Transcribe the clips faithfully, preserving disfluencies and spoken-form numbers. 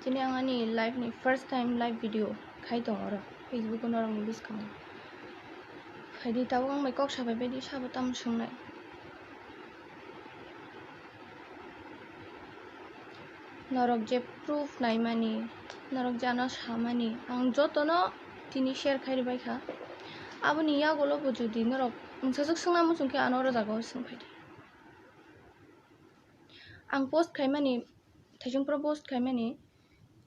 Tini ang ani life ni first time live video khai tongo oro Facebook o norok ni bwskango. Phaidi tabuk ang bai kok sabai baidi sabo tamo swngnai. Norok je proof naimani, norok je ano samani, ang jotono tini share khai rwbaikha. Aboni yagulo bo jodi norok mungsa swk swngna muchung khe ano oro jagao swng phaidi. Ang post khaimani, Thaisungpro post khaimani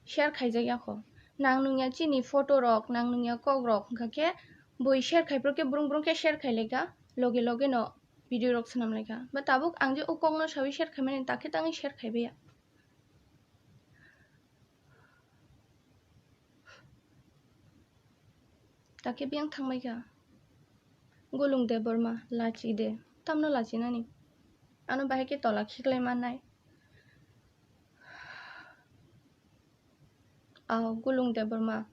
share khaijak yakho. Nang nungya chini photo rok, nang nungya kok rok, hwnkha khe bui share khai phuru khe brung brung khe share khai laika, loge loge no video rok swnam laika. Ba tabuk ang je o kok no sawi share khaimani, takhe tangwi share khaibai ya. Takhe biyang thangbai kha. Gulung Debbarma, lachi de. Tamno lachinani? Ano bahai khe tola khiklai mannai. Ao, Gulung Debbarma.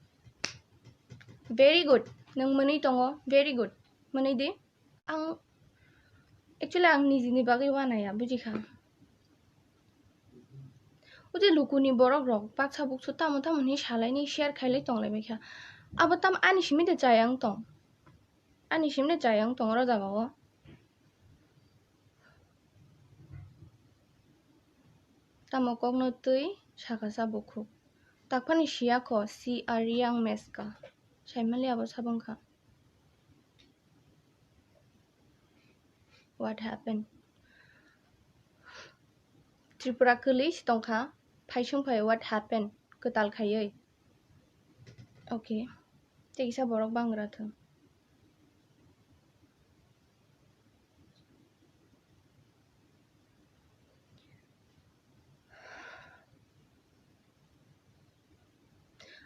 Very good. Nwng mwnwi tongo. Very good. Mwnwi di. Ang, actually, ang nijini bagwi uanaiya, bujikha. Udi lukuni borok rok baksa buksu tamo tamo hinwi salaini share khailai tonglaibaikha. Abo tam ani simi de chayang tong. Ani simi de chayang tong oro jagao. Tamo kokno twi sakasa bukhuk. Takphani siyakho si a riyang meska. Saimali abo sabongkha. What happened? Tripura kwlwi si tongkha, phaisung phai what happened? Kwtal khaiwi. Okay. Tei kisa borok bangra thung.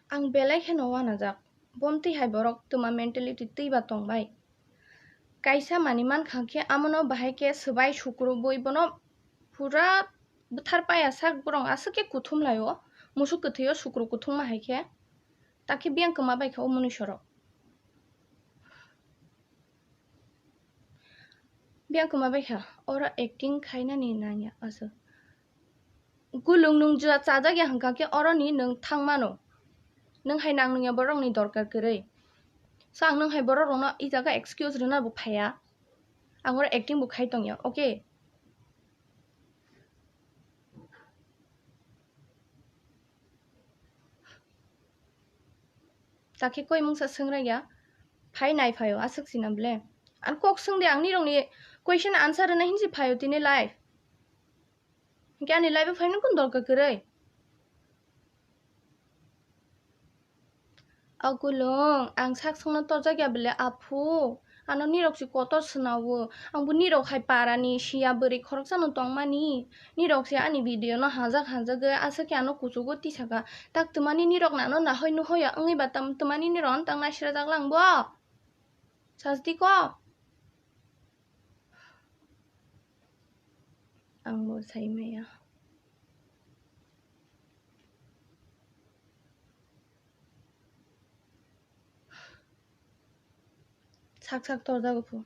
Ang belai kheno uanajak. Bomtwi hai borok twma mentality twiba tongbai. Kaisa manwi mankha khe amono bahai khe swbai sukrubwi bono pura bwthar paya sak borok aswk khe kuthum laio. Musuk kwthwio sukru kuthungma hai khe. Takhe biyang kwma baikha o munuisorok. Biyang kwma baikha, oro acting khainani nangya aswk. Gulung nwng jua chajak ya hwnkha khe oroni nwng thang mano. Nwng hai nang nungya borokni dorkar kwrwi. So ang nwng hai borok rokno i jaga excuse rwna bo phaiya. Ang oro acting bo khai tongya, okay? Takhe koi mungsa swngraiya, phai nai phaio, aswk sina ble. Ang kok swngde ang nirokni question answer rwna hinsi phaio tini live. Hinkhe ani live-o phaimani kunu dorkar kwrwi? O Gulung, ang sak songno torjak ya bele, aphu. Ano nirok se kotor swnao. Ang bo nirok hai parani siya bwrwi khoroksano tongmani. Nirok se ani video no hajak hajagwi aswk khe ano kuchugo tisaka. Tak twmani nirok nano nahoi nuhoi ya wngwi ba tam twmani nirok ano tang naisirajak lang bo. Sajdi ko. Ang bo sai maya. Sak sak torjago phu.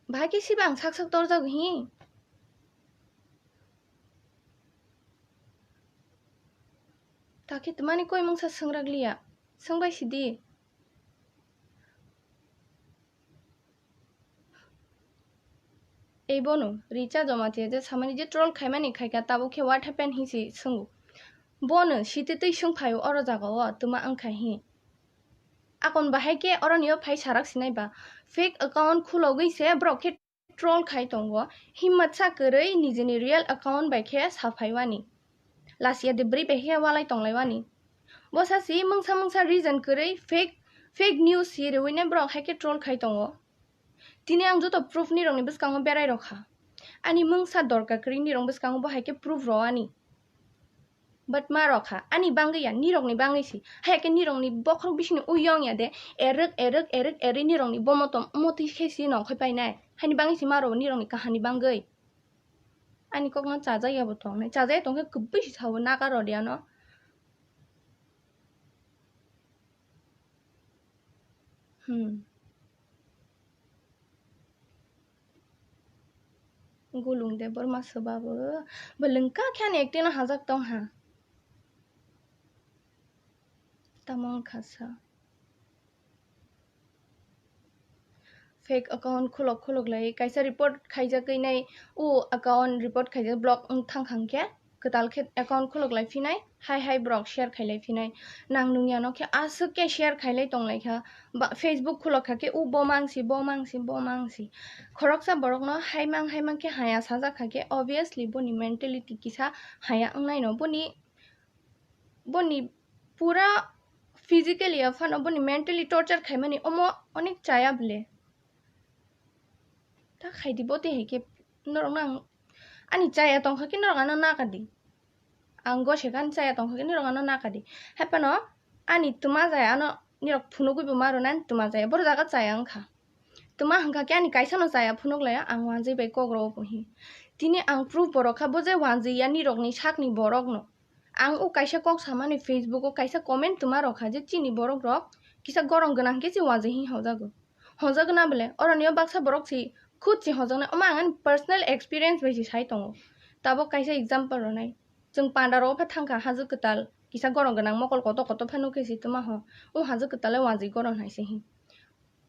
Bahai khe siba ang sak sak torjago hi. Takhe twmani koi mungsa swngrak liya. Swngbai sidi. Ei bono Richa Jamatia je samani je troll khaimani khaika, tabuk khe what happened hinsi swngo. Bono sititwi swng phaio oro jagao twma wngkha hi. Akon bahai khe oroni o phai sarak sinai ba. Fake account khulogwi se borok khe troll khai tongo. Himmatsa kwrwi nijini real account bai khe saphaiwani. Lasia de bwrwi bai khe walai tonglaiwani. Bwsa si mungsa mungsa reason kwrwi fake, fake news si rwui nai borok hai khe troll khai tongo. Tini ang joto proof nirokni bwskango berai rokha. Ani mungsa dorkar kwrwi nirok bwskango bo hai khe proof rwani. But ma rokha, ani bangwi ya, nirokni bangwi si. Hai khe nirokni bokhorok bisingni uyong ya de, erwk, erwk, erwk, erwi nirokni bomotom motwi khe si nongkhoi painai. Haini bangwi si ma rwo nirokni kahani bangwi. Ani kokno chajak ya bo tongnai. Chajak ya tongkhe kwbwi si sao, naga rw di ano. Hmm. Gulung de borma swbabo. Bo lengka khe ani acting no hajak tong ha. Tamo wngkha sa. Fake account khulok khulok lai kaisa report khaijak nai, o account report khaijak block wng thang khang khe kwtal khe account khulok lai phinai, hai hai borok share khai lai phinai. Nang nungya no khe aswk khe share khai lai tong lai kha. Ba, Facebook khulok kha khe, "U bo mang si, bo mang si, bo mang si." Khoroksa borok no hai mang, hai mang khe haya sajak kha khe, obviously boni mentality kisa haya wngnai no. Boni, boni pura physically ya phano boni mentally torture khaimani omo onek chaya bole. Ta khaidi bo tei hai khe norok no ang ani chaya tongkha khe norok ano nakadi. Ang go se kan chaya tongkha khe norok ano nakadi. Hai phano ani tuma jaya ano nirok phunugwi bo ma rwnai ani tuma jaya. Boro jaga chaya wngkha. Tuma hwnkha khe ani kaisa no chaya phunuk laya ang wanjwi bai kok rw bo hi. Tini ang proof bo rw kha bo je wanjwi ya nirok ni sak ni borok no. Ang o kaisa kok samani Facebook o kaisa comment tuma rw kha je chini borok rok kisa gorong gwnang khe se wanjwi hi hojago. Hojak na bole, oroni o baksa borok si khud si hojak na, omo ang ani personal experience bai si sai tongo. Tabok kaisa example rwnai, chwng panda rogo pha thangkha hajwk kwtal, kisa gorong gwnang mokol koto koto pha nukhe si tuma ho, o hajwk kwtal le wanjwi gorong hai se hi.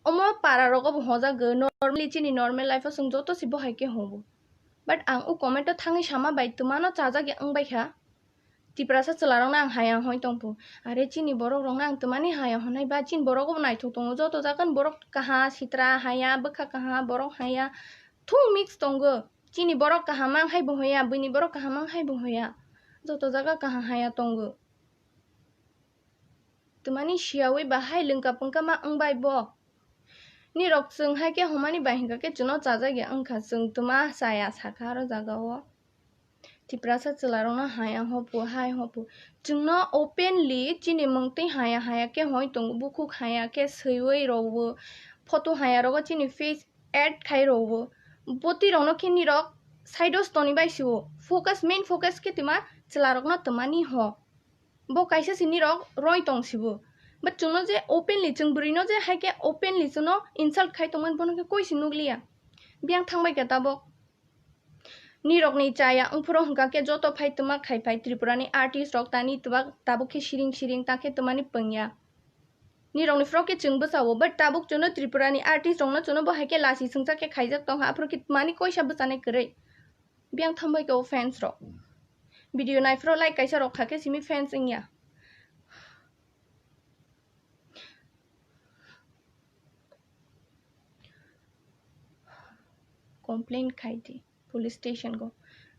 Omo para rogo bo hojak go, normally chini normal life o chwng joto si bo hai khe hobo. But ang o comment o thangwi sama bai tuma no chajak ya wng bai kha. Tiprasa chwlarokno ang haya hoi tongphu. Are chini borokrokno ang twmani haya honai ba chini borok bo naithok tongo. Joto jagani borok kaha, sitra haya, bwkha kaha, borok haya. Thung mix tongo. Chini borok kaham ang hai bo hoya, buini borok kaham ang hai bo hoya. Joto jaga kaha haya tongo. Twmani siyawi ba hai lwngka pwngka ma wng bai bo. Nirok chwng hai khe homani bai hwnkha khe chwngno chajak ya wngkha, chwng twma chaya sakha aro jaga o. Tiprasa chwlarokno haya hopu, hai hopu. Chwngno openly chini mungtwi haya haya khe hoi tongo, bukhuk haya khe swiwi rwo, photo haya rogo chini face add khai rwo. Bwtwi rokno khe nirok side o stoni bai sio. Focus, main focus khe twma chwlarokno twmani ho. Bo kaisa si nirok roi tong sibo. But chwngno je openly, chwng bwrwino je hai khe openly chwngno insult khai tongmani bono khe koi si nukliya. Biyang thangbai khe tabok. Nirokni chaya wngphuru hwnkha khe joto phai twma khai phai Tripurani artist rok tani twbak tabuk khe siring siring ta khe twmani pwngya. Nirokni phuru khe chwng bwsao, but tabuk chwngno Tripurani artist rokno chwngno bo hai khe lasi swngchak khe khaijak tongkha, aphuru khe twmani koisa bwchanai kwrwi. Biyang thangbai khe o fans rok. Video naiphuru like kaisa rok kha khe simi fans wngya. Complain khai di police station go.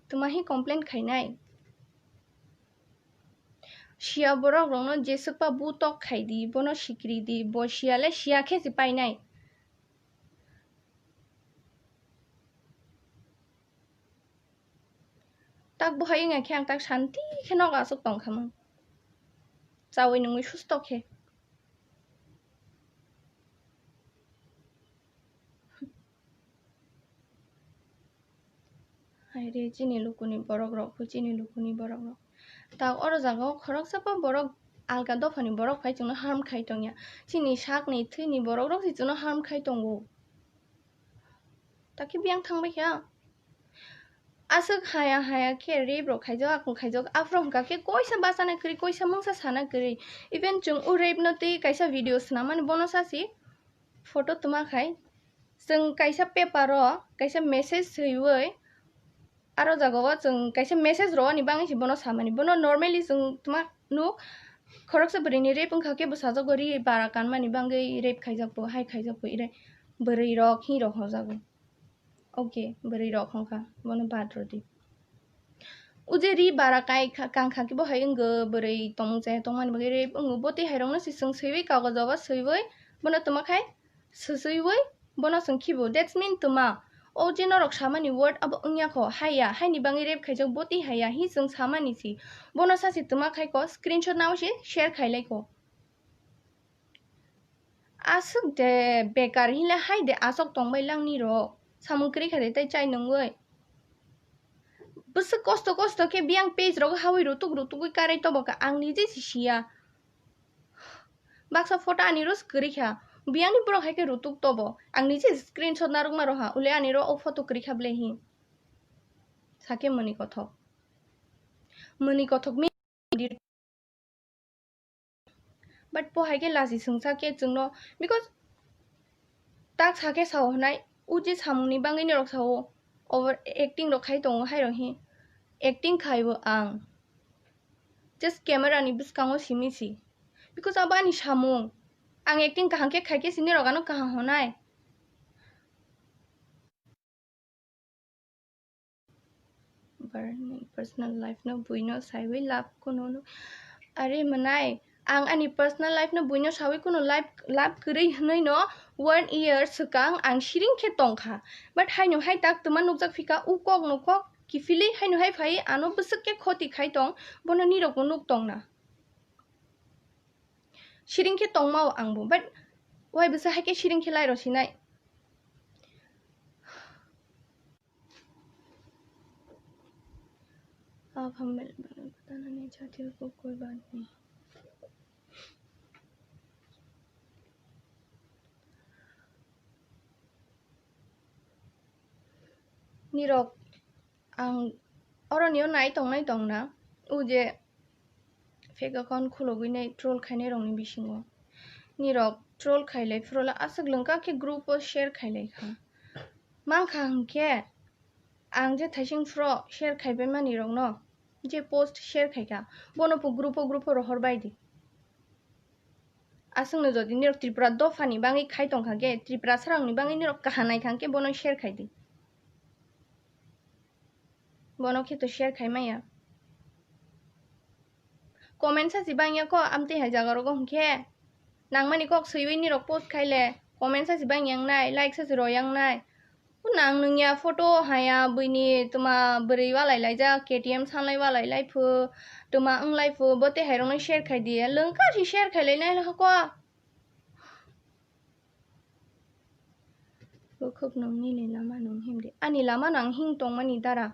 Twma hi complain khainai? Siya borok rokno jeswkpa butok khai di, bono sikri di, bo siya le siya khe se painai. Tak bohai wngya khe ang tak shanti khe nogo aswk tongkha mang. Chawi nungwi susto khe. Haire chini lukuni borok rok, chini lukuni borok rok. Tak oro jaga o khoroksa pa borok alka dophani borok phai chwngno harm khai tongya. Chini sakni thwini borok rok si chwngno harm khai tongo. Takhe biyang thangbai kha. Aswk haya haya khe rape rok khaijak, akung khaijak, aphuru hwnkha khe koisa bachana kwrwi, koisa mungsa sana kwrwi. Even chwng o rape no twi kaisa video swnamani bono sasi photo twma khai. Chwng kaisa paper o kaisa message swiwi aro jaga o chwng kaisa message rwani bagwi se bono samani. Bono normally chwng twma nuk khoroksa bwrwini rape wngkha khe bwsajago ri bara kanmani bagwi rape khaijakbo, hai khaijakbo, ire bwrwi rok hi rok hojago. Okay, bwrwi rok hwnkha, bono bad rwdi. O je ri bara kai kha, kang kha khe bo hai wngw, bwrwi tongmung chaya tongmani bagwi rape wngw, bo twi hai rokno se chwng swiwi kagojo o swiwi bono twma khai swswiwi bono chwng khibo. That's mean twma. O je norok samani word abo wngya kho, haiya, haini bagwi rape khaijak bo twi haiya hi chwng samani si. Bono sa se twma khai kho, screenshot nao se share khai lai kho. Aswk de bekar hinle hai de aswk tongbai lang nirok. Samung kwrwi kha de tei chai nungwi. Bwswk kosto kosto khe biyang page rogo hawi rutuk rutugwi karai tobo kha ang nije si siya. Baksa photo ani ro se kwrwi kha. Biyangni borok hai khe rutuk tobo. Ang nije screenshot narwkma roha. Ule ani ro o photo kwrwi kha ble hi. Sake mani kothok. Mani kothok mi. But po hai khe lachi sungsa khe chwngno, because tak sa khe sao hwnai, u je samungni bagwi norok sao, over acting rok khai tongo, hai rok hi acting khaibo ang, just camera ni bwskango simi si, because abo ani samung, ang acting kaham khe khai khe si norok ano kaham hwnai. Barni personal life no buino saiwi love kuno no. Are mwnai, ang ani personal life no buino sawi kuno life, love kwrwi hwnwi no one year swkang ang siring khe tongkha. But haino hai tak twma nukjak phika, u kok no kok kiphilwi haino hai phai ano bwswk khe khoti khai tong, bono nirok bo nuk tongna. Siring khe tongmao angbo, but wai bwsa hai khe siring khe lai rw sinai. Ab hum mil, pata nahi chahte ho koi baat nahi. Nirok ang oroni o nai tongnai tongna, o je fake account khulogwi nai troll khainai rokni bisingo. Nirok troll khailai phuru le aswk lwngkha khe group o share khailai kha. Mankha hwnkhe ang je thaising phuru share khaibai mani rokno, je post share khaikha, bono bo group o, group o rohor bai di. Aswkno jodi nirok Tripura dophani bagwi khai tongkha khe, Tripura srangni bagwi nirok kaham nai kha khe, bono share khai di. Bono khe to share khai maya. Comment sachi bangya ko, amtwi hai jaga rogo hwnkhe nangmani kok swiwi nirok post khai le, comment sachi bangya wngnai, like sachi roya wngnai. Nang nungya photo haya buini tuma bwrwi walai laijak, K T M sanlai walai lai phu, tuma wnglai phu, bo tei hai rokno share khai di, lwngkha si share khai lai nai kha ko. Bukhuk nung nini lama nung himdi, ani lama no ang hing tongmani dara,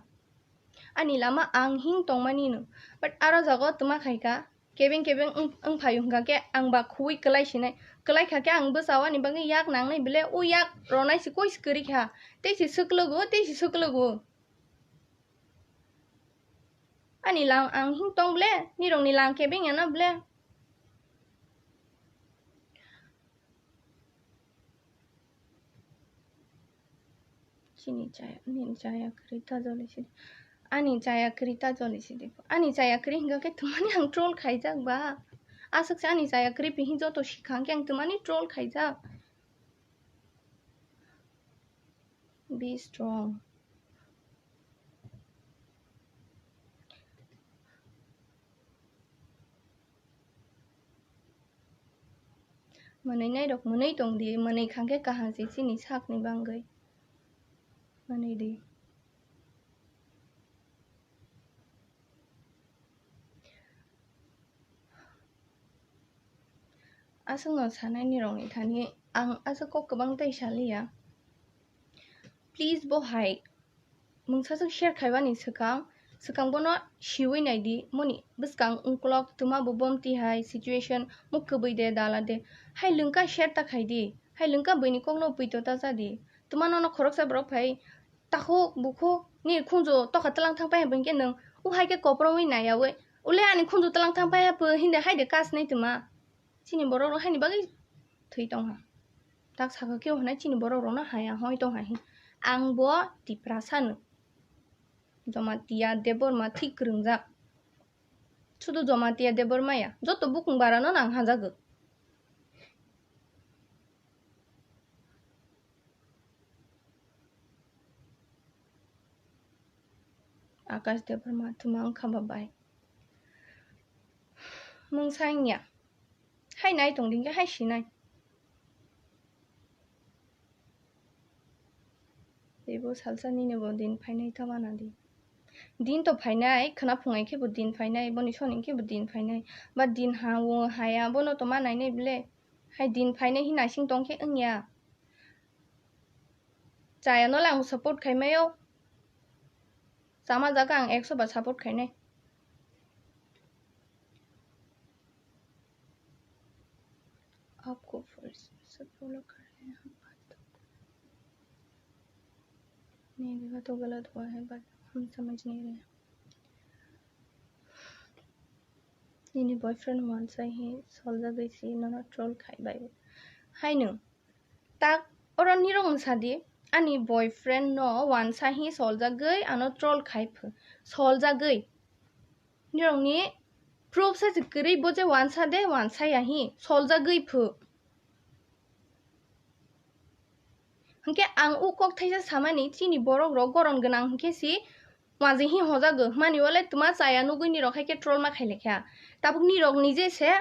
ani lama ang hing tongmani no, but aro jaga tuma khai kha. Kebeng kebeng wng, wng phai wngkha khe ang ba khuwi kwlai sinai. Kwlai kha khe ang bwsao ani bagwi yak nangnai bele, o yak ronai se koi se kwrwi kha. Tei se swklugo, tei se swklugo. Ani lang ang hing tong bele, nirokni lang kebeng ya na bele. Chini chaya, nini chaya kwrwi ta joli sidi. Ani chaya kwrwi ta joli sidi. Ani chaya kwrwi hwnkha khe twmani ang troll khaijak ba. Aswk se ani chaya kwrwi pihi joto sikha hwnkhe ang twmani troll khaijak. Be strong. Mwnwi nai rok mwnwi tong di, mwnwi khang khe kaham se chini sakni bagwi. Mwnwi di. Aswkno sanai nirokni thani ang aswk kok kwbang tei saliya. Please bo hai mungsa swk share khaibani swkang, swkang bono siwi naidi, moni bwskang ungkulok twma bo bomti hai situation muk kwbwi de dala de. Hai lwngka share ta khaidi, hai lwngka buini kokno pwito ta jadi. Twma nono khoroksa borok phai takhuk bukhuk ni khunju tokha tlang thang paiya bo hinkhe nwng o hai khe koprongwi naiyawi, ule ani khunju tlang thang paiya pho hinde haide kasnai twma. Chini borok rok haini bagwi thwi tongha. Tak saka khe hwnai chini borok rokno haya hoi tongha hin. Ang bo Tiprasa no. Jamatia Debbarma thik kwrwngjak. Sudu Jamatia Debbarma ya. Joto bukung bara no nang hajago. Akash Debbarma thuma wngkha ba bai. Mungsa wngya. Hai nai tong di, hai sinai. Teibo salsa nini bo din phainai ta wana di. Din to phainai, khwna phungai khe bo din phainai, boni soni khe bo din phainai. Ba din ha o haya, bono to ma nainai bele. Hai din phainai hin naising tong khe wngya. Chaya no le ang support khai maio. Chama jaga ang ekso ba support khainai. आपको फर्स्ट से फॉलो कर रहे हैं, बात तो नहीं, तो गलत हुआ है, but Samajni re. Nini boyfriend wansai hi soljagwi si nono troll khai bai. Hai nwng. Tak oro nirok wngsa di, ani boyfriend no wansa hi soljagwi ano troll khai phu. Soljagwi. Nirokni proof sa se kwrwi bo je wansa de, wansa ya hi soljagwi phu. Hwnkhe ang o kok thaisa samani chini borok rok goron gwnang hwnkhe si waji hi hojago hwnmani wale twma chaya nugwi nirok hai khe troll ma khai lekha. Tabuk nirok nije se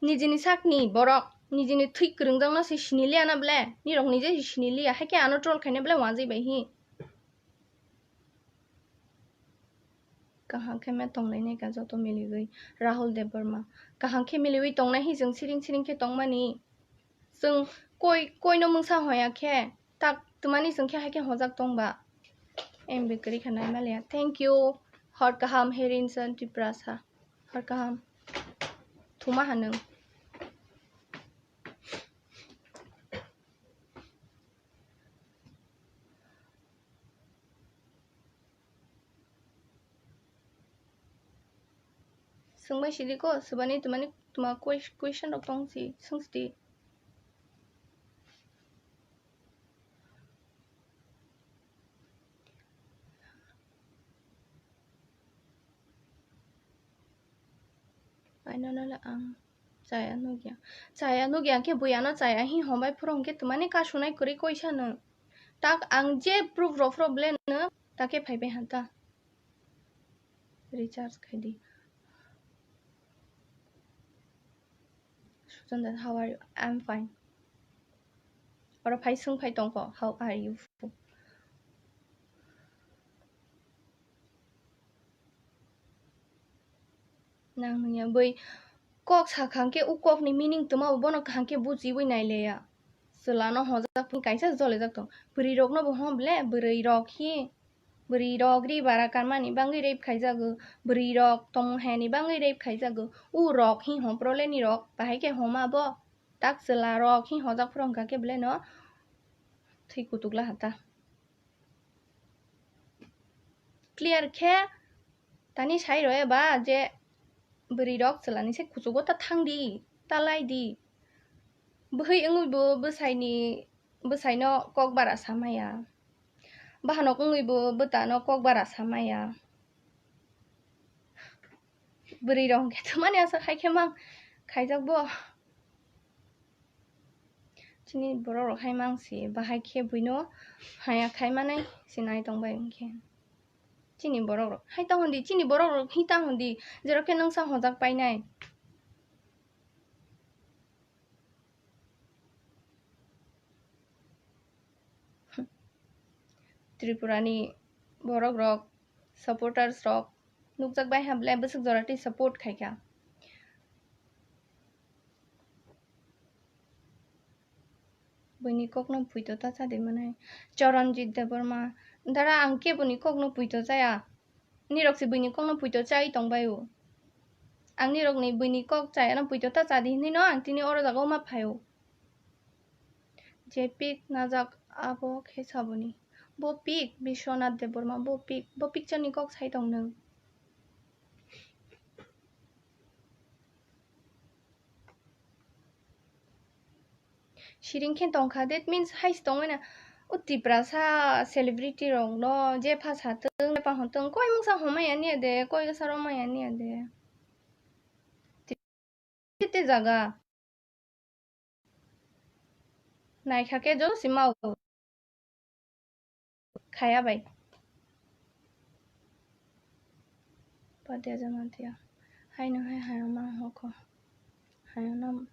nijini sakni borok nijini thwi kwrwngjakno se sini liya na ble? Nirok nije se sini liya hai khe ano troll khaina ble waji bai hi. Kaham khe me tonglainai ka joto miligwi. Rahul Debbarma. Kaham khe miligwi tongnai hi chwng siring siring khe tongmani. Chwng koi, koino mungsa hoya khe, tak twmani chwng khe hai khe hojak tong ba. Em bikri kha nai maliya. Thank you. Hor kaham Herinson Tiprasa. Hor kaham. Thuma hanung. Swngbai sidi ko, swbani twmani twma ques-, question rok tong si, swng sidi. Ai no no le ang chaya nugya. Chaya nugya khe bui ano chaya hi hombai phuru hwnkhe twmani kasunai kwrwi koisa no. Tak ang je proof rok phuru ble no take phaibai hanta. Recharge khai di. Susan, how are you? I'm fine. Oro phai swng phai tongkho, how are you? Nang hwnya bui kok sakha hwnkhe o kokni meaning twma bo bono kaham khe bujiwi naileya. Chwlano hojak phung kaisa jolijak tong. Bwrwi rokno bo hom ble, bwrwi rok hi, bwrwi rok ri bara kanmani bangwi rape khaijago, bwrwi rok tongmung hayani bangwi rape khaijago, o rok hi hom prole ni rok bahai khe homa bo. Tak chwla rok hi hojak phuru hwnkha khe belai no thwi kutuk la hata. Clear khe tani sai rw eba je bwrwi rok chwla ni se kuchugo ta thang di, ta lai di. Bwhwi wngwi bo bwsai ni, bwsai no kok bara sa maya. Bahanok wngwi bo bwta no kok bara sa maya. Bwrwi rok hwnkhe twmani aswk hai khe mang khaijak bo. Chini borok rok hai mang si bahai khe buino haya khai manai si nai tong bai hwnkhe. Chini borok rok hai tang hwn di, chini borok rok hi tang hwn di, jero khe nwng sa hojak painai. Tripura ni borok rok, supporters rok nukjak bai ha belai bwswk jora tei support khai kha. Buini kokno puito ta cha di mwnai. Charanjit Debbarma, dara ang keboni kokno puito chaya. Nirok se buini kokno puito chai tong bai o. Ang nirokni buini kok chayano puito ta cha di hinwi no ang tini oro jaga o ma phai o. Je pik najak abo khe saboni. Bo pik Biswanath Debbarma, bo pik, bo picture ni kok sai tong nwng. Siring khe tongkha, that means hai se tongwi na. O Tiprasa celebrity rok no je pha sa tong, je pa hwn tong, koi mungsa hwn maya niya de, koi sa rw maya niya de. Te jaga. Naikha khe joto se mao. Khaya bai. Padia jama tia. Haino hai hayama hoko. Hayano.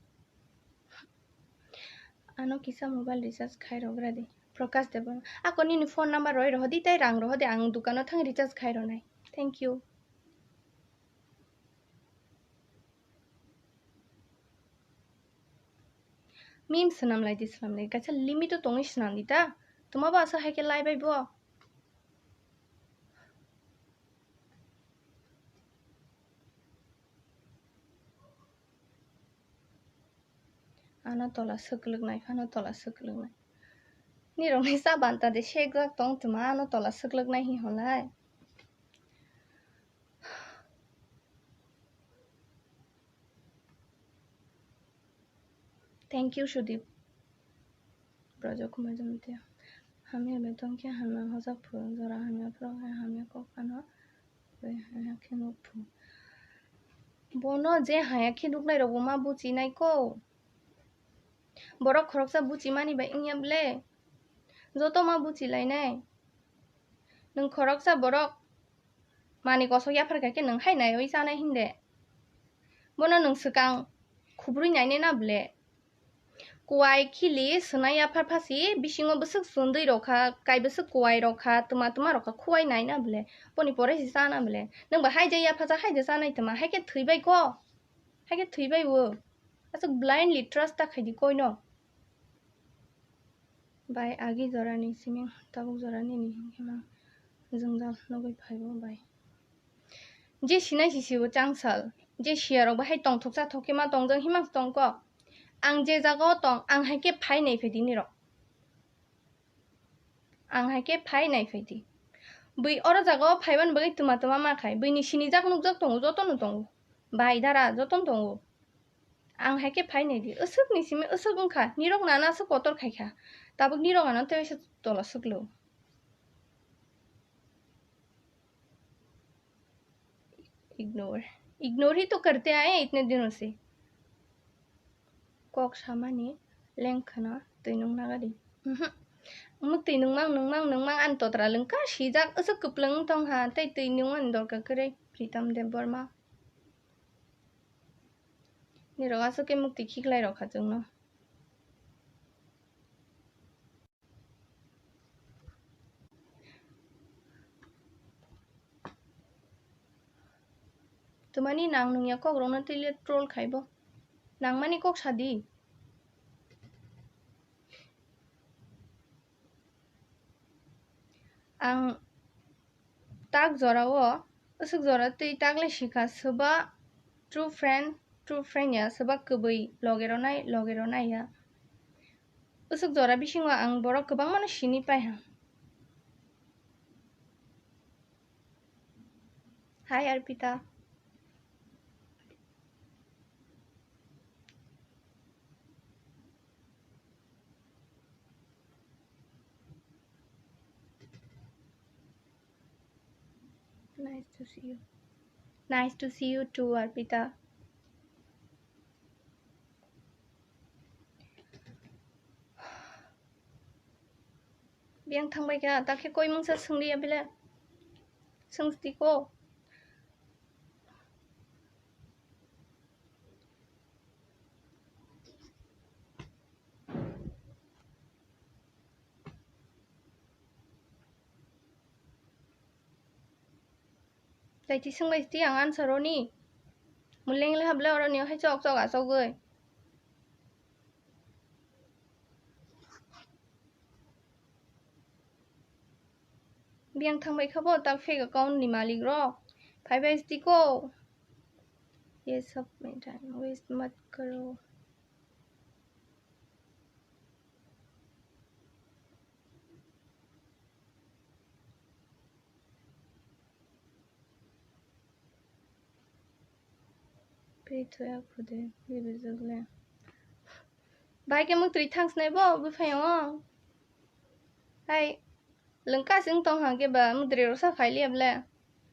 Ano kisa mobile recharge khai rok radi. Prakash Debbarma. Ako nini phone number roi rohodi tei rang rohodi ang dukano thang recharge khai ronai. Thank you. Meme swnam lai di, swnam lai. Kaisa limit o tongwi swnam di ta. Tuma bo asa hai khe lai bai bo. Ano tola swklwknai, ano tola swklwknai. Nirokni sa banta de sekjak tong tuma, ano tola swklwknai hi hwnlai. Thank you, Sudip. Brojo Kumar Jamatia. Hamya betong khe hamya hojak phu, jora hamya phuru hai hamya kok ano, bai hamya khe nuk phu. Bono je haya khe nuknai rok bo ma buchi nai ko. Borok khoroksa buchi mani bai wngya ble. Joto ma buchi lai nai. Nwng khoroksa borok mani kosok yaphar kha khe nwng hai naiwi chanai hinde. Bono nwng swkang khubrwi nainai na ble. Kuwai khili swnai yaphar phasi bisingo bwswk chundwi rok kha, kai bwswk kuwai rok kha, twma twma rok kha, khuwai nai na ble. Boni pore se chana ble. Nwng bo hai je yapha cha hai je chanai twma, hai khe thwi bai ko. Hai khe thwi bai o. Aswk blindly trust ta khai di koi no. Bai agi jorani simi tabuk jorani ni himkhe ma jwngjal nugwi phaibo bai. Je sinai si sibo changsal, je siya rok bahai tongthok chathok khe ma tongjak himang tongko. Ang je jaga o tong, ang hai khe phai nai phai di nirok. Ang hai khe phai nai phai di. Bui oro jaga o phaiban bagwi twma twma ma khai. Buini sinijak nukjak tongo, jotono tongo. Bai dara jotono tongo. Ang hai khe phai nai di. Aswk ni simi aswk wngkha. Nirok nana aswk kotor khai kha. Tabuk nirok ano tei waisa tola swklo. Ignore. Ignore hi to karte aaye itne dino se. Kok samani lengkhana twi nung nagadi. Mhm. Muk twi nungmang, nungmang, nungmang, ani totra lengkha sijak, aswk kwplwng wng tong ha, tei twi nungmani dorkar kwrwi, Pritam Debbarma. Nirok aswk khe muk twi khiklai rok kha chwngno. Twmani nang nungya kok rokno twi le troll khaibo. Nangmani kok sadi. Ang tak jorao aswk jora twi tak le sikha, swba true friend, true friend ya, swba kwbwi loge ronai, loge ronai ya. Aswk jora bisingo ang borok kwbangmano sini pai ha. Hi, Arpita. Nice to see you. Nice to see you too, Arpita. Biyang thangbai kha, takhe koi mungsa swngdi abele. Swngstiko. Tei ti swngbai ti ang answer roni. Muleng le hable oroni hai chok chok achogoi. Biyang thangbai kha bo tak fake account ni malik rok. Phai bai tiko. Ye sab mein time waste mat karo. Pei thoya khude, bibijwk le. Bai khe muk twi thangs nai bo, bwphai o. Hai, lwngka sing tong ha khe ba, muk twi rwsa khai liya ble.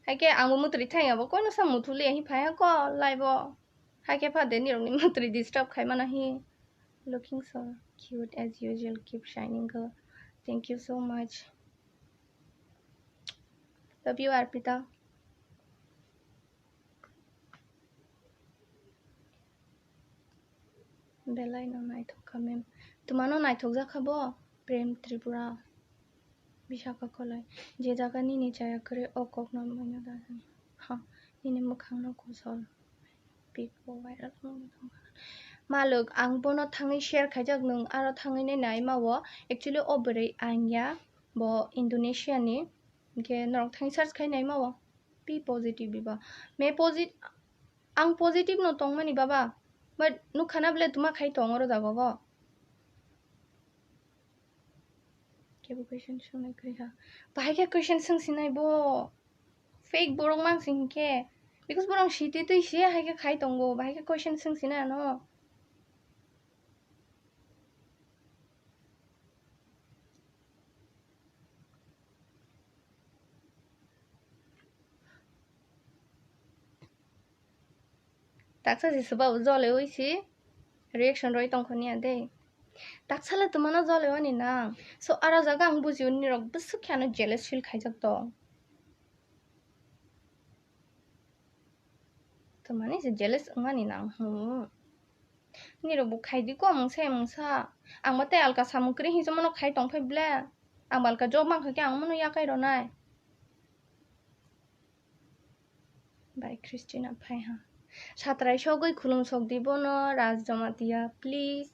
Hai khe ang bo muk twi thang ya bo, kono sa muthu liya hi phai ha ko, live o. Hai khe pha de nirok ni muk twi disturb khai mana hi. Looking so cute as usual, keep shining girl. Thank you so much. Love you, Arpita. Belai no naithok kha mem. Twmano naithok jak kha bo? Prem Tripura. Bisaka Kolai. Je jaga nini chaya kwrwi o kokno manya da jani. Ha, nini mwkhangno kosol. Pic bo viral wngwi tongkha. Malwk, ang bono thangwi share khaijak, nwng aro thangwi nai nai ma o. Actually, o bwrwi ang ya, bo Indonesia ni. Hinkhe norok thangwi search khai nai ma o. P positive biba. Me posit-, ang positive no tongmani baba. But nukha na bole tuma khai tong oro jaga o. Kebo question swngnai kwrwi kha. Bahai khe question swngsinai bo. Fake borok mang sing khe. Because borok siti twi se hai khe khai tongo. Bahai khe question swngsinai ano. Taksa se swbao jole oi si reaction roi tongkho niya de. Taksala twmano jole wani nang. So aro jaga ang bujio nirok bwswk khe ano jealous feel khaijak tong. Twmani se jealous wngmani nang hwn. Nirok bo khaidi ko mungsa mungsa. Ang bo tei alka samung kwrwi hinsa mano khai tongphai ble. Ang bo alka job mankha khe ang mano yakai ronai. Bai Christina phai ha. Satrai sogwi khulum sok di bono Raj Jamatia, please.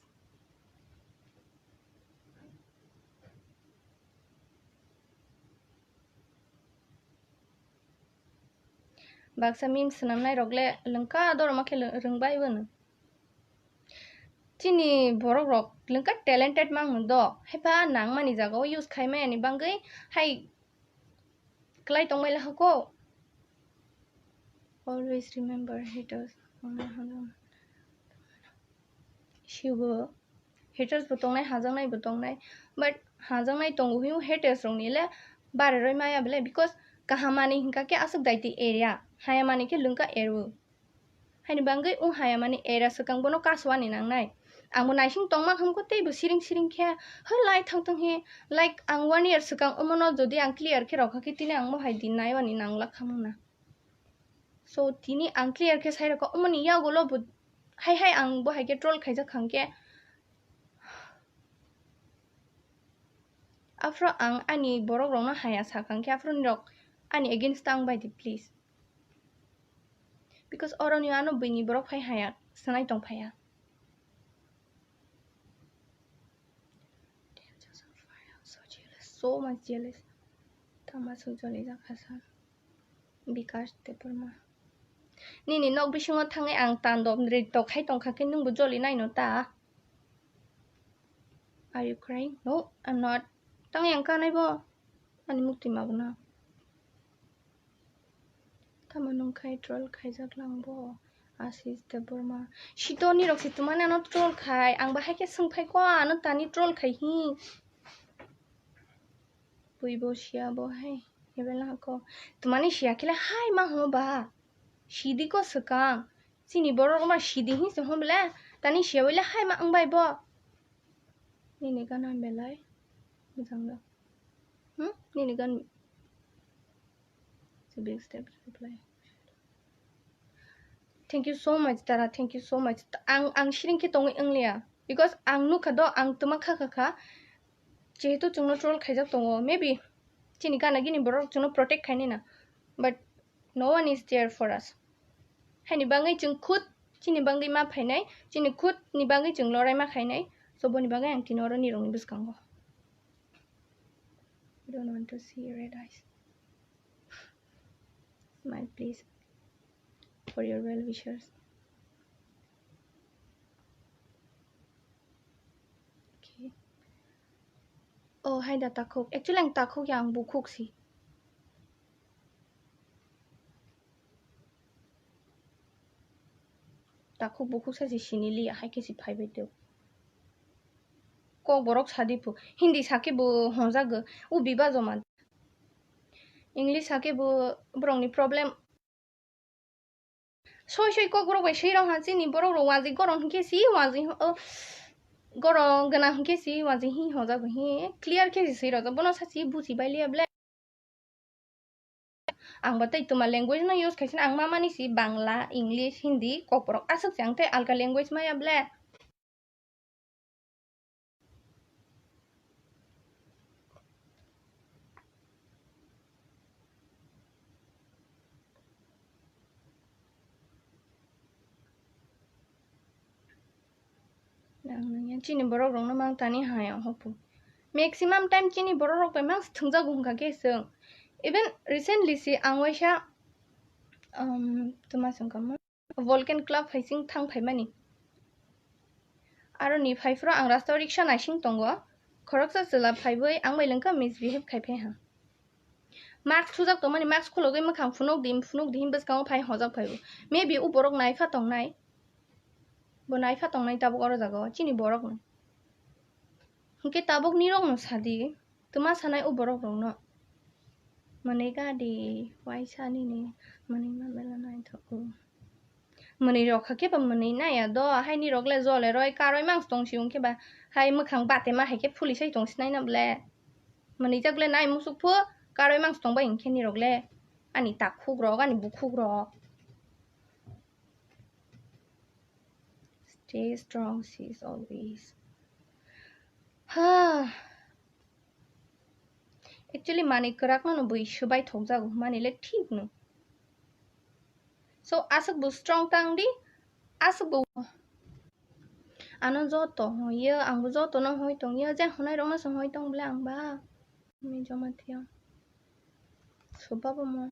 Baksa meme swnamnai rok le lwngka dorma khe lwng-, rwngbai bono. Chini borok rok lwngka talented mang do. Haipa nangmani jaga o use khai maya ni bangwi hai Klai tongbai lahako. Always remember haters. Sibo haters bo tongnai, hajaknai bo tongnai. But hajaknai tongo hiyo haters rokni le bare roi maya bele, because kaham manwi hinkha khe aswk daiti area, haya manwi khe lwngka ero. Haini bangwi wng haya mani era swkang bono kaswani nangnai. Ang bo naising tongma khamkho tei bo siring siring khe, "Hwlai thang thang he, like, ang one year swkang omono jodi ang clear khe rokha khe tini ang bo hai din naiwani nanglak khamung na." So tini ang clear khe sai rokha omoni yagulo bo hai hai ang bo hai khe troll khaijak khang khe. Aphro ang ani borok rokno haya sakang khe aphro nirok ani against ang bai di please. Because oro ni ano buini borok phai haya, sanai tong phaya. So jealous, so much jealous. Tama sujali jakha sa. Bikash Debbarma. Nini nok bisingo thangwi ang tando nrito khai tongkha khe nwngbo joli naino ta? Are you crying? No, I'm not. Tang yang kanai bo. Ani mukti magna. Tamo nung khai troll khaijak lang bo. Ashish Debbarma. Sito nirok si tumani ano troll khai. Ang bahai khe swng phai ko ano tani troll khai hi. Pui bo siya bo hai. Ebel na ko. Tumani siya khe le hai ma ho ba. Sidi ko swkang. Chini borok ma sidi hi se hom le. Tani siya bo le hai ma ang bai bo. Nini gana belai. Bujang da. Hmm? Nini gan. It's a big step to reply. Thank you so much, Tara. Thank you so much. Ang, ang siring khe tongwi wngliya. Because ang nukha do, ang twma kha kha kha. Jehetu chwngno troll khaijak tongo. Maybe chini gana gini borok chwngno protect khainai na. But no one is there for us. Haini bangwi chwng khud chini bangwi ma phainai, chini khud ni bangwi chwng lorai ma khainai. So boni bagwi ang tini oro nirokni bwskango. I don't want to see red eyes. Smile, please, for your well wishers. Okay. Oh, hai da takhuk. Actually, ang takhuk ya, ang bukhuk si. Takhuk bukhuk sa si sini li, hai khe si phai bai teo. Kok borok sadi phu. Hindi sa khe bo honjago. U biba joma. English sa khe bo borokni problem. Soi soi kok borok bai swi rok ha chini borok rok waji gorong hinkhe si waji, oh, gorong gana hinkhe si waji hi honjago hi clear khe si swi rok bono sa si buji bai liya ble. Ang bo tei tuma language no use khaisina ang ma mani si Bangla, English, Hindi, kok borok aswk se ang tei alka language maya ble. Nang nang ya chini borok rok no mang tani hai ang hopu. Maximum time chini borok rok bai mang thwngjago hwnkha khe chwng. Even recently si ang waisa, um, tuma chwng kamo. Volcan Club hai sing thang phaimani. Aro ni phai phuru ang rasta o riksa naising tongo. Khoroksa chwla phaiwi ang bai lengkha misbehave khai phai ha. Mask sujak tongmani mask khulogwi mwkhang phunuk di, phunuk di hin bwskango phai hojak phaibo. Maybe u borok naipha tongnai. Bo naipha tongnai tabuk oro jaga o. Chini borok no. Hinkhe tabuk nirok no sadi. Twma sanai o borok rok no. Mane gadi waisa nini mane ma mela nai tho o. Mwnwi rok kha khe ba mwnwi nai ya do, hai nirok le jole roi karoi mang tong si wng khe ba, hai mwkhang bate ma hai khe phuli sai tong sinai na ble. Mwnwi jak le nai musuk phu, karoi mang tong bai hwn khe nirok le. Ani takhuk rok, ani bukhuk rok. Stay strong, sis, always. Ha. Actually, mani kwrak no bwi swbai thok jago, mani le thik no. So, aswk bo strong tang di, aswk bo. Ano joto hoyo, ang bo joto no hoi tong yo, je honai rok no se hoi tong bole ang ba. Mi joma thia. Soba bo mo.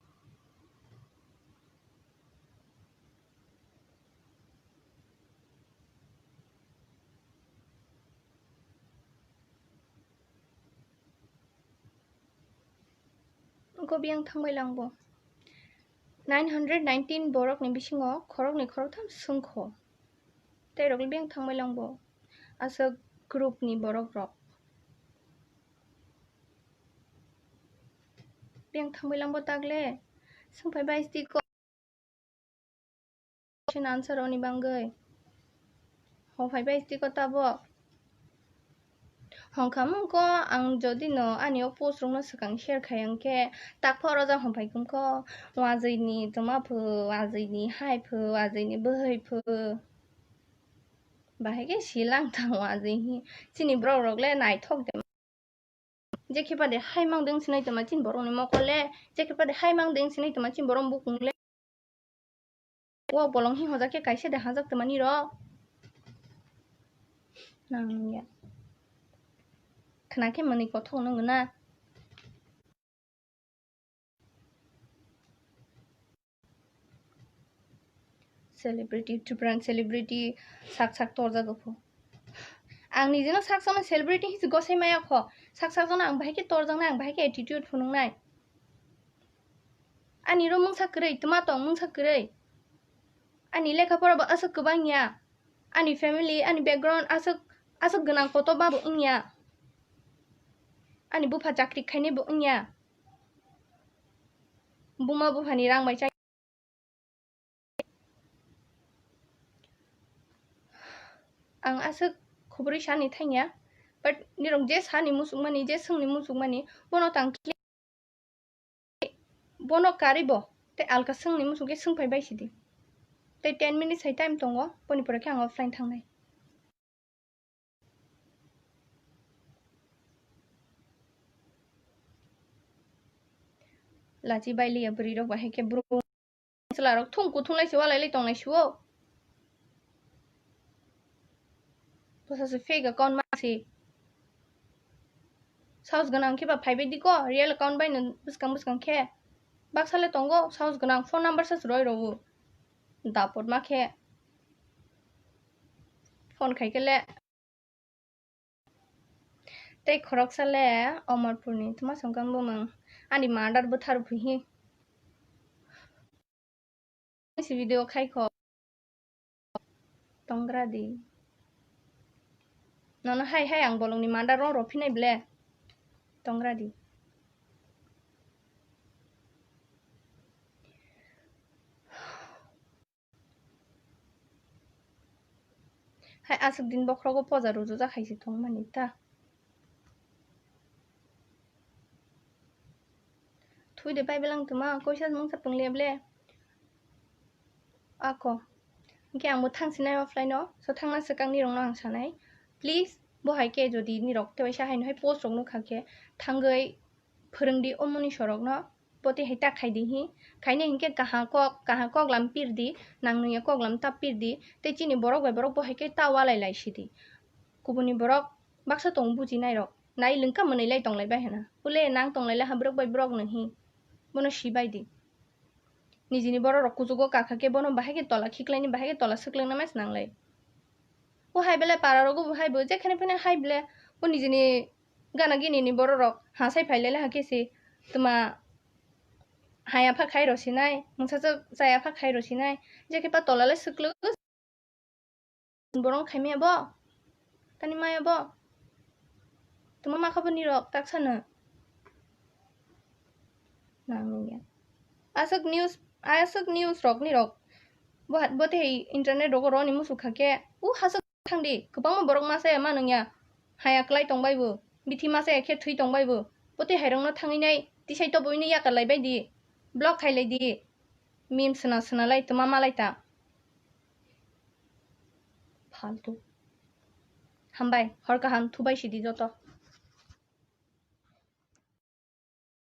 Wngkha biyang thangbai lang bo. Nine hundred nineteen borokni bisingo khoroknwi khoroktham swngkho. Tei rok biyang thangbai lang bo. Aswk group ni borok rok. Biyang thangbai lang bo tagle. Swngphai bai tiko. Question answer oni bangwi. Ho phai bai tiko tabok. Hongkha mungko ang jodi no ani o post rok no swkang share khai ang khe tak phoro jang hongphai kumko wajwi ni tuma phu, wajwi ni hai phu, wajwi ni bwhwi phu. Bahai khe silang thang wajwi hi. Chini borok rok le naithok de. Jekhe pade hai mang deng sinai tongma chini borok ni mokol le, jekhe pade hai mang deng sinai tongma chini borok bukung le. O bolong hi hojak khe kaisa de hajak tongmani rok. Nang ya. Khna khe mwnwi kothok nung na. Celebrity, Tripura ni celebrity sak sak torjago pho. Ang nijeno sak sakno celebrity hinwi gosai maya kho. Sak sakno ang bahai khe torjaknai, ang bahai khe attitude phunuknai. Ani ro mungsa kwrwi, tma tong mungsa kwrwi. Ani lekha pora bo aswk kwbang ya. Ani family, ani background aswk, aswk gwnang kotor ba bo wngya. Ani bupha chakri khainai bo wngya. Buma buphani rang bai chai. Ang aswk khobor wi sani thangya, but nirok je sani muchukmani, je swngni muchukmani, bono tang khe bono karwi bo tei alka swngni muchuk khe swngphai bai sidi. Tei ten minutes hai time tongo, boni pore khe ang offline thangnai. Lachi bai liya bwrwi rok bahai khe bro. Chwla rok thung kuthung lai se walai lai tong lai suo. Bwsa se fake account ma se. Saos gwnang khe ba phai bai di ko, real account bai no bwskang bwskang khe. Baksa le tongo, saos gwnang phone number sa se roi rwo. Dapot ma khe. Phone khai khe le. Tei khoroksa le Omorpurni tma songkang bumung ani murder bwthar phuhi. Si video khai kho. Tongra di. Nono hai hai ang bolongni murder rong rw phinai ble. Tongra di. Hai aswk din bokhrogo poja rujujak hai se thwngmani ta. Thui de pai belang tuma koisa mungsa pung le ble. Ako. Hingke ang bo thang sinai offline o. So thangna swkang ni rong no ang sanai. Please bo hai ke jodi ni rok tebai sa hai no hai post rok nukha khe thangwi phwrwng di o muni sorok no. Bo tei hai ta khai di hi. Khainai hinkhe kaha kok, kaha kok lam pir di, nang nungya kok lam ta pir di. Tei chini borok bai borok bo hai khe ta walai lai si di. Kubuni borok baksa tongo bujinai rok. Nai lwngkha mwnwi lai tong lai bai hwna. Ule nang tong lai le ha borok bai borok no hi. Bono si bai di. Nijini borok rok kuchugo kakha khe bono bahai khe tola khiklai ni, bahai khe tola swklwng na mas nang lai. Bo hai belai para rogo bo hai bo jekhene phene hai bele bo nijini gana gini ni borok rok ha sai phai le le ha khe se tuma haya pha khai rw sinai, mungsa chaya pha khai rw sinai, je khe pa tola le swklwk borok khai maya bo, tani maya bo, tuma ma kha bo ni rok tak sano nang nung ya. Aswk news, aswk news rok ni rok Bo ha-, bo tei internet rogo roni musu kha khe, u hasa thang di, kwbangma borok masa ya ma nung ya, haya klai tong bai bo, bithi masa ya khe thwi tong bai bo, bo tei hai rok no thangwi nai tisai to boi no yaka lai bai di, block khai lai di, meme suna suna lai tuma ma lai ta. Faltu. Hambai, hor kaham, thubai sidi joto.